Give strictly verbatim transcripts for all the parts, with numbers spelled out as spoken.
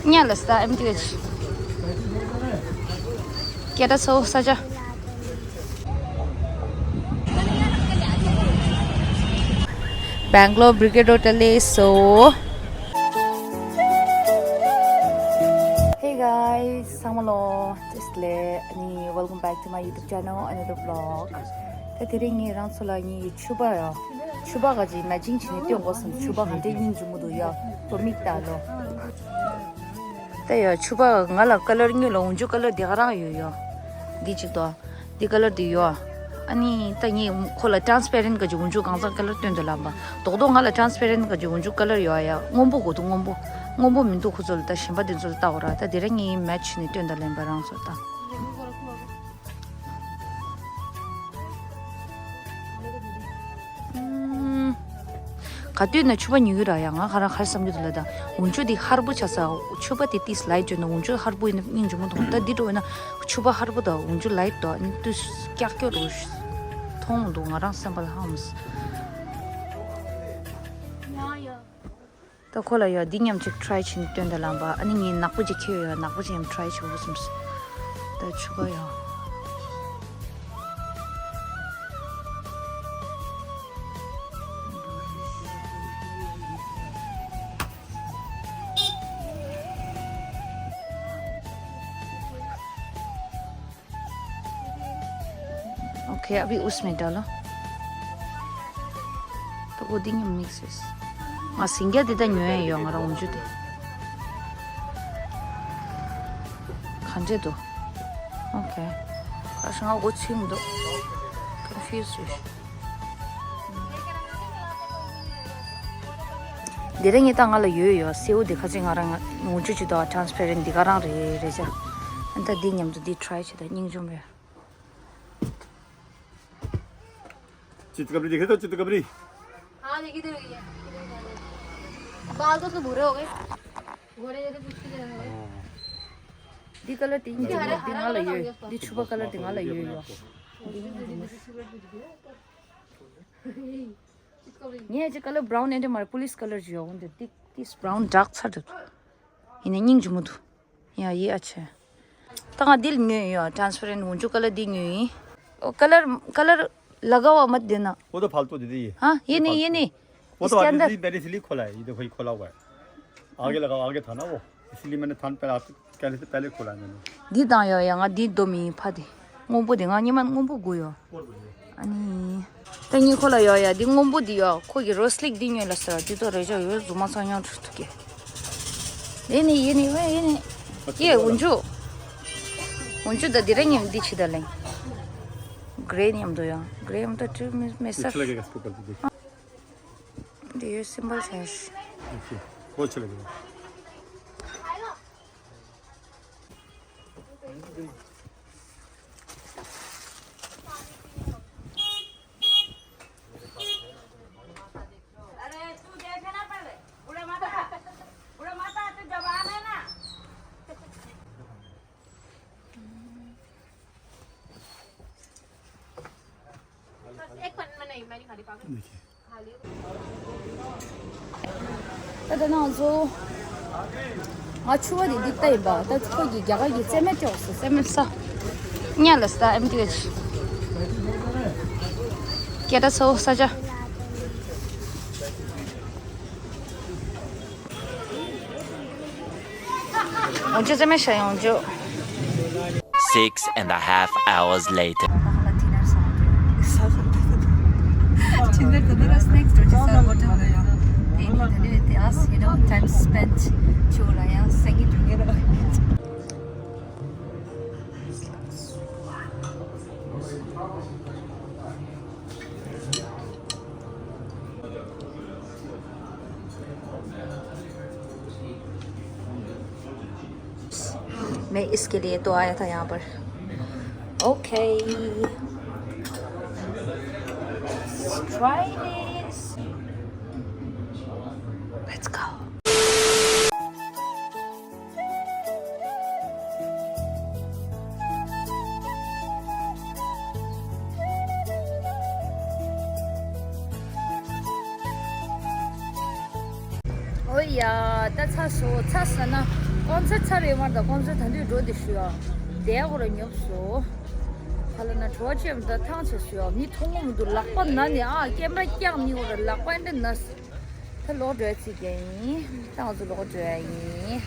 ཉལ་ལ་ས་ཨེམ་ཏི་ཨེཆ། སྐད་སྒྲ་ཚ་བོ་ས་ཆ། Bangalore Brigade Hotel is so. Hey guys, ཚང་མ་ལོ། Just let me welcome back to my YouTube channel, another vlog. ད་དེ་རིང་ངས་རང་ཚོ་ལ་ངའི་ཕྱུ་པ་ཡ། ཕྱུ་པ་ག་ཅིག་མེ་ཅིང་བྱས་ནས་སྟོན་དགོས་བསམ། ཕྱུ་པ་ག་འདྲའི་སྙིང་རྗེ་མོ་འདུག་ཡ། ཁོ་མིག་ལྟ་ལོ། ད་ཡ་ཕྱུ་པ་ང་ལ་ཀ་ལར་དངོས་ལ་འོག་འཇུག་ཀ་ལར་འདི་ག་རང་ཡོད་ཡ། འདི་གཅིག་དང་། འདི་ཀ་ལར་འདི་ཡོད། ཨ་ནི་ད་ངས་ཁོ་ལ་transparent ག་ཅིག་འོག་འཇུག་གང་ཚང་ཀ་ལར་སྟོན་དང་ལབ་པ། རྡོག་རྡོག་ང་ལ་transparent ག་ཅིག་འོག་འཇུག་ཀ་ལར་ཡོད་ཡ། སྔོན་པོ་དགོས་འདུག་སྔོན་པོ། སྔོན་པོ་མི་འདུག་ཁོ་ཚོ་ལ། ད་གཞན་པ་འདི་ཚོ་ལ་ལྟ་དགོས་ར། ད་འདི་ར་ངས་match བྱས་ནས་སྟོན་དང་ལབ་པ་རང་ཚོ་ད། ཨུམ། ག་དུས་ན་ཕྱུ་པ་ཉོ་གི་ར་ཡ། ང་ཁ་རང་ཁར་བསམ་གྱི་འདུག་ལ། ད་འོག་འཇུག་འདི་ཧར་པོ་ཆགས་ས། ཕྱུ་པ་དེ་ཏིས་light བྱོས་ན་འོག་འཇུག་ཧར་པོ་ཡིན་ན་སྙིང་རྗེ་མོ་མཐོང་། ད་འདི་འགྲོ་ཡིན་ན་ཕྱུ་པ་ཧར་པོ་དང་འོག་འཇུག་light དང་ཨ་ནི་ཏུས་ཀྱག་ཀྱོག་འགྲོ་མཐོང་མི་འདུག་ང་རང་བསམ་པ་ལ་ཧང་མི་སྲིད། ད་ཁོ་ལ་ཡ་འདི་མཉམ་ཅིག་try བྱས་ནས་སྟོན་དང་ལབ་པ། ཨ་ནི་ངས་ནག་པོ་ཅིག་ཁྱེར་ཡོད། ནག་པོ་ཅིག་མཉམ་try བྱེད་དགོས་བསམ་སོང་། ད་ཕྱུ་པ་ཡ། Okay, अभी उसमें डालो। ད་ཁོ་འདི་མཉམ་mix བྱས། ང་ཟིང་རྒྱ་འདི་ད་ཉོ་ཡ་ཡོད། ང་རང་འོག་འཇུག་དེ། ག་འདྲས་འདུག Okay. ཁ་ཤས་ང་མགོ་ཚོས་མི་འདུག Confuse བྱས། འདི་ར་ངས་ད་ང་ལ་ཡོད་ཡོད། སེའུ་འདི་ཁ་ཅིག་ང་རང་འོག་འཇུག་ཅིག་དང་transparent འདི་ག་རང་རེད་རེད་ཅག་ཨ་ད་འདི་མཉམ་དུ་འདི་try བྱེད་ད་སྙིང་རྗེ་མོ་རེད། चितकबरी देखे तो चितकबरी। हाँ, देखिए, इधर हुई है। बाल तो उसके भूरे हो गए। घोड़े जैसे पुश्ती रहने लगे। འདི་ཀ་ལར་དེ་སྙིང་རྗེ་མོ། འདི་ང་ལ་ཡོད། འདི་ཕྱུ་པ་ཀ་ལར་དེ་ང་ལ་ཡོད་ཡོད། འདི་སྙིང་རྗེ་མོ། ངས་ཅི་ཀ་ལར་brown ཨེ་འདྲ་མ་རེད། police colour ཅིག་ཡོད། འོན་ཏེ་འདི་འདི་brown dark ཚར་འདུག་ཡིན་ནའི་སྙིང་རྗེ་མོ་འདུག་ཡ་ཡེ་ཨ་ཆེ། ད་ང་འདི་ལ་ཉོས་ཡོད། transparent འོག་འཇུག་ཀ་ལར་འདི་ཉོས་ཡིན། ཨོ་ཀ་ལར་ཀ་ལར་लगा हुआ मत देना। वो तो फालतू दीदी ये। हाँ, ये ये नहीं, ये फालतू। नहीं। वो तो इसके अभी अंदर दीदी मैंने इसलिए खोला है, ये देखो ये खोला हुआ है। आगे लगाओ, आगे था ना वो, इसलिए मैंने थान पहले आप कहने से पहले खोला है मैंने। འདི་དང་ཡོད་ཡ། ང་འདི་འདོམ་ཡིན་ཕ་དེ། སྔོན་པོ་དེ་ང་སྔོན་མ་སྔོན་པོ་དགོས་ཡོད། ཨ་ནི། ད་ངས་ཁོ་ལ་ཡོད་ཡ། འདི་སྔོན་པོ་འདི་ཡོད། ཁོ་གི་རོ་སི་ལིག་འདི་ཉོས་ལ་ཟེར་བ་འདི་ཚོ་རེ་ཅག་ཡོད། རྫུན་མ་ཚང་ཡང་འཁྲུག་ཐུག་གི་ཡེ་ནི་ཡེ་ནི་ཝེ་ཡེ་ནི། ཡེ་འོག་འཇུག་འོག་འཇུག་ད་འདི་ར་མཉམ་འདི་བྱེད་ད་ལེན། grey མཉམ་དུ་ཡ། grey མཉམ་དུ་བྲིས་མི་མི་ས། अच्छा लगेगा इसको कर दीजिए। འདི་ཡོད་simple change। देखिए, बहुत अच्छा लगेगा। अरे तू देखे ना पहले, बूढ़ा माता, बूढ़ा माता तो जवान है ना। बस एक पन्ना नहीं, मैं नहीं खा रही पागल। देखिए। ད་ལྟ་ང་ཚོ་ང་ཕྱུ་པ་དེ་འདི་ལྟ་ཡིན་པ། ད་ཁོ་གི་རྒྱ་གར་གྱི་རྩེད་མོ་སྤྲད་སོང་། རྩེད་མོ་ས། ཉལ་ལ་ས་ཨེམ་ཏི་ཨེཆ། སྐད་སྒྲ་ཚ་བོ་ས་ཆ། འོག་འཇུག་རྩེད་མོ་ཤ་ཡོང་འཇུག Six and a half hours later. मैं इसके लिए तो आया था यहाँ पर। Okay, let's try this. Let's go. ཨོ་ ཡ། ད་ཚར་སོང་། ཚར་ཟེར་ན་ཀོན་སར་ཊི་ཚར་རེད་མ་རེད། ད་ཀོན་སར་ཊི་ད་དུང་འགྲོ་དེ་ཞུ་ཡ། དེ་གོ་ར་ཉོབ་སོང་། ཧ་ལ་ན་བྲོ་བ་ཅེམ་ད་ཐང་ཆད་སོང་ཡ། མི་མཐོང་གི་མི་འདུག་ལག་པ་ན་ནི་ཨ་ཀེམ་ར་བཀྱག་ནི་གོ་ར་ལག་པ་འདི་ན་སོང་། ད་ལོག་འགྲོ་ཡ་ཚིག་རྒྱ་ཡིན། ད་ང་ཚོ་ལོག་འགྲོ་ཡ་ཡིན།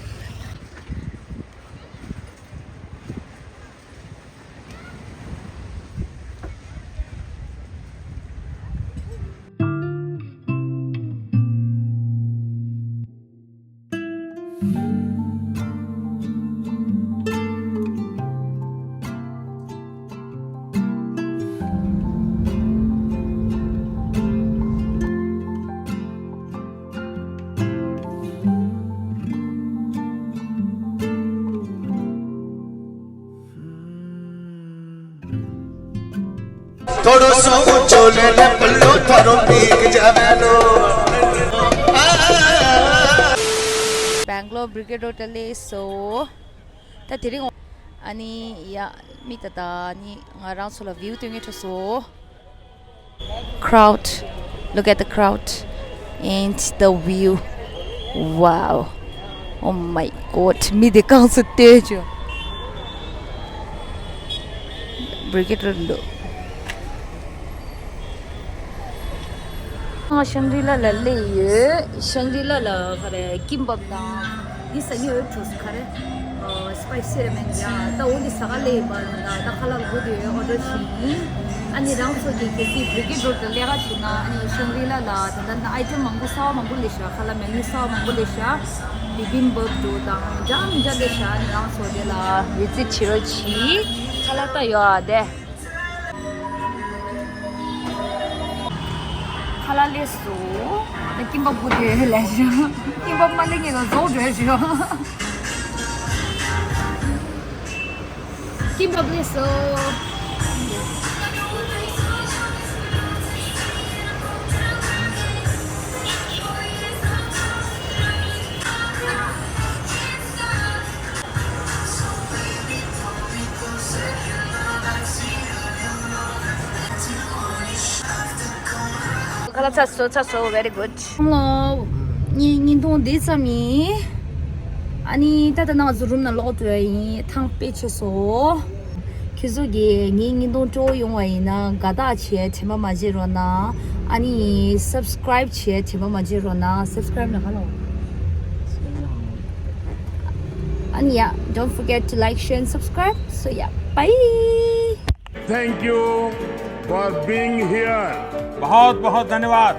थोड़ो सो चोले ले पल्लो थारो पीक जावे लो। Bangalore Brigade Road ལ་སླེབས་སོང་། ད་དེ་རིང་ཨ་ནི་ཡ་མི་ད་ད་ནི་ང་རང་ཚོ་ལ་བིའུ་སྟོན་གྱི་འགྲོ་སོང་། Crowd. Look at the crowd and the view. Wow. Oh my God. མི་དེ་གང་སུ་ལྟོས་བྱུང་། Brigade Road འདུག་ང་ཤང་གྲི་ལ་ལ་སླེབས་ཡོད། ཤང་གྲི་ལ་ལ་ག་རེ་ཀིམ་བབ་དང་འདི་ཟ་ནི་ཡོད་འགྲོ་སོང་། ག་རེ་ཨ་སི་པའི་སི་རེ་མན་ཡ། ད་འོ་འདི་ཟ་ག་སླེབས་ཡིན་པ་རེད། ད་ད་ཁ་ལག་དགོས་དུས་ཨོ་ཌར་བྱས་ཡིན། ཨ་ནི་རང་ཚོ་གི་གལ་སྲིད་བྷི་རི་གེ་ཌི་རོ་ཌི་ལ་སླེབས་ཀ་བྱུང་ན་ཨ་ནི་ཤང་གྲི་ལ་ལ་ད་ད་ད་ཨའི་ཊེམ་མང་པོ་གསར་པ་མང་པོ་སླེབས་ཤག་ཁ་ལག་མེ་ནུ་གསར་པ་མང་པོ་སླེབས་ཤག་བི་བིམ་བབ་འགྲོ་དང་འདྲ་མི་འདྲ་སླེབས་ཤག་ཨ་ནི་རང་ཚོ་དེ་ལ་བི་ཛིཊ་བྱེད་རོགས་གྱིས། ཁ་ལག་ལྟ་ཡོད་ཨ་དེ། ཁ་ལག་སླེབས་སོང་། ད་ཀིམ་པབ་དགོས་དུས་ལས་བྱུང་། ཀིམ་པབ་མ་སླེབས་ངེས་ལ་རྫོགས་འགྲོ་བྱུང་། ཀིམ་པབ་སླེབས་སོང་། ཁ་ལག་ཚར་སོང་། ཚར་སོང་། Very good. ལོ། ངའི་བརྙན་ཐུང་འདི་ཙམ་ཡིན། ཨ་ནི་ད་ལྟ་ང་ཚོ་རུམ་ནང་ལོག་འགྲོ་ཡ་ཡིན། ཐང་དཔེ་ཆེ་སོང་། ཁྱེད་ཚོ་གིས་ངའི་བརྙན་ཐུང་སྤྲོ་པོ་ཡོང་བ་ཡིན་ན་དགའ་རྟགས་བྱས་དྲན་པ་མ་བརྗེད་རོགས་གནང་། ཨ་ནི་སབ་སི་ཀ་རའིབ་བྱས་དྲན་པ་མ་བརྗེད་རོགས་གནང་། སབ་སི་ཀ་རའིབ་ལ་ཧ་ལོ། ཨ་ནི་ཡ། Don't forget to like, share and subscribe. So yeah, bye. Thank you for being here. बहुत बहुत धन्यवाद।